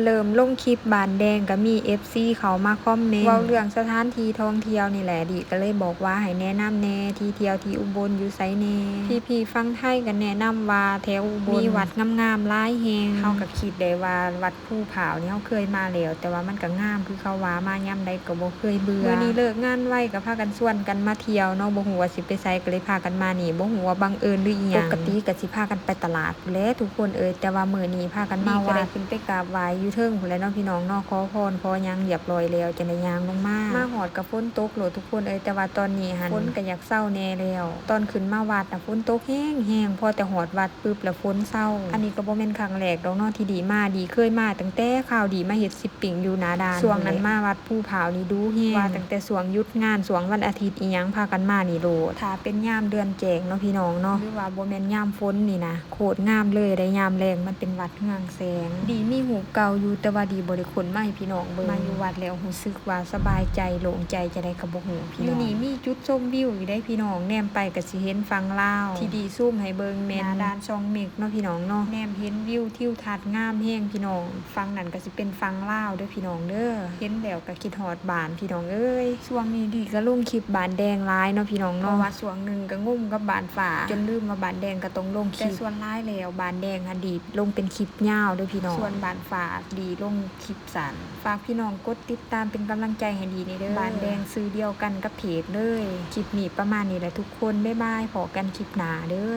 ເລີ່ມລົງຄລິບບ້ານແດງກໍມີເອັຟຊີເຂົ້າມາຄອມເມັນເວົ້າເລື່ອງສະຖານທີ່ທ່ອງທ່ຽວນີ້ແຫຼະ. ດີກໍເລີຍບອກວ່າໃຫ້ແນະນຳແດ່ ທີ່ທ່ຽວທີ່ອຸບົນຢູ່ໃສແດ່. ພີ່ໆຝັ່ງໄທກໍແນະນຳວ່າແຖວອຸບົນມີວັດງາມໆຫຼາຍແຫ່ງ. ເຮົາກໍຄິດໄດ້ວ່າວັດພູພ້າວນີ້ເຮົາເຄີຍມາແລ້ວ ແຕ່ວ່າມັນກໍງາມຄືເຂົາວ່າ ມາຍາມໃດກໍບໍ່ເຄີຍເບື່ອ. ມື້ນີ້ເລີກງານໄວກໍພາກັນຊວນກັນມາທ່ຽວເນາະ ບໍ່ຮູ້ວ່າຊິໄປໃສ ກໍເລີຍພາກັນມານີ້ ບໍ່ຮູ້ວ່າບັງເອີນຫຼືອີ່ຫຍັງ. ປົກກະຕິກໍຊິພາກັນໄປຕະຫຼາດ ແຫຼະທຸກຄົນເອີຍ ແຕ່ວ່າມື້ນີ້ພາກັນມາວັດ ໄດ້ຂຶ້ນໄປກາບໄຫວ້ຢູ່ເທິງພຸ້ນແຫຼະເນາະພີ່ນ້ອງເນາະ ຂໍພອນຂໍຫຍັງຮຽບຮ້ອຍແລ້ວ ຈັ່ງໄດ້ຍ່າງລົງມາ. ມາຮອດກໍຝົນຕົກໂລດທຸກຄົນເອີຍ ແຕ່ວ່າຕອນນີ້ຫັ້ນ ຝົນກໍຢາກເຊົາແດ່ແລ້ວ. ຕອນຂຶ້ນມາວັດນະ ຝົນຕົກແຮງໆ ພໍແຕ່ຮອດວັດປຶບລະຝົນເຊົາ. ອັນນີ້ກໍບໍ່ແມ່ນຄັ້ງແລກດອກເນາະທີ່ດີມາ ດີເຄີຍມາຕັ້ງແຕ່ຄາວດີມາເຮັດຊິບປິງຢູ່ໜ້າດ່ານ. ຊ່ວງນັ້ນມາວັດພູພ້າວນີ້ດຸແຮງ ວ່າຕັ້ງແຕ່ຊ່ວງຢຸດງານ ຊ່ວງວັນອາທິດອີ່ຫຍັງ ພາກັນມານີ້ໂລດ. ຖ້າເປັນຍາມເດືອນແຈ້ງເນາະພີ່ນ້ອງເນາະ ຫຼືວ່າບໍ່ແມ່ນຍາມຝົນນີ້ນະ ໂຄດງາມເລີຍໄດ໋. ຍາມແລງມັນເປັນວັດເຮືອງແສງ. ດີມີຮູບເກົ່າຢູ່ ແຕ່ວ່າດີບໍ່ໄດ້ຂົນມາໃຫ້ພີ່ນ້ອງເບິ່ງ. ມາຢູ່ວັດແລ້ວຮູ້ສຶກວ່າສະບາຍໃຈ ໂລ່ງໃຈຈັ່ງໃດກໍບໍ່ຮູ້ພີ່ນ້ອງ. ຢູ່ນີ້ມີຈຸດຊົມວິວອີກເດ້ພີ່ນ້ອງ ແນມໄປກໍຊິເຫັນຝັ່ງລາວ. ທີ່ດີຊູມໃຫ້ເບິ່ງແມ່ນໜ້າດ່ານຊ່ອງເມັກເນາະພີ່ນ້ອງເນາະ ແນມເຫັນວິວທິວທັດງາມແຮງພີ່ນ້ອງ. ຝັ່ງນັ້ນກໍຊິເປັນຝັ່ງລາວເດີພີ່ນ້ອງເດີ. ເຫັນແລ້ວກໍຄິດຮອດບ້ານພີ່ນ້ອງເອີຍ. ຊ່ວງນີ້ດີກໍລົງຄລິບບ້ານແດງຫຼາຍເນາະພີ່ນ້ອງເນາະ ເພາະວ່າຊ່ວງໜຶ່ງກໍງົມກັບບ້ານຟ້າ ຈົນລືມວ່າບ້ານແດງກໍຕ້ອງລົງຄລິບ. ແຕ່ສ່ວນຫຼາຍແລ້ວບ້ານແດງຫັ້ນດີລົງເປັນຄລິບຍາວເດີພີ່ນ້ອງ ສ່ວນບ້ານຟ້າດີລົງຄລິບສັ້ນ. ຝາກພີ່ນ້ອງກົດຕິດຕາມເປັນກຳລັງໃຈໃຫ້ດີແດ່ເດີ. ບ້ານແດງຊື່ດຽວກັນກັບເພຈເລີຍ. ຄລິບນີ້ປະມານນີ້ແຫຼະທຸກຄົນ ບາຍບາຍ ພໍ້ກັນຄລິບໜ້າເດີ.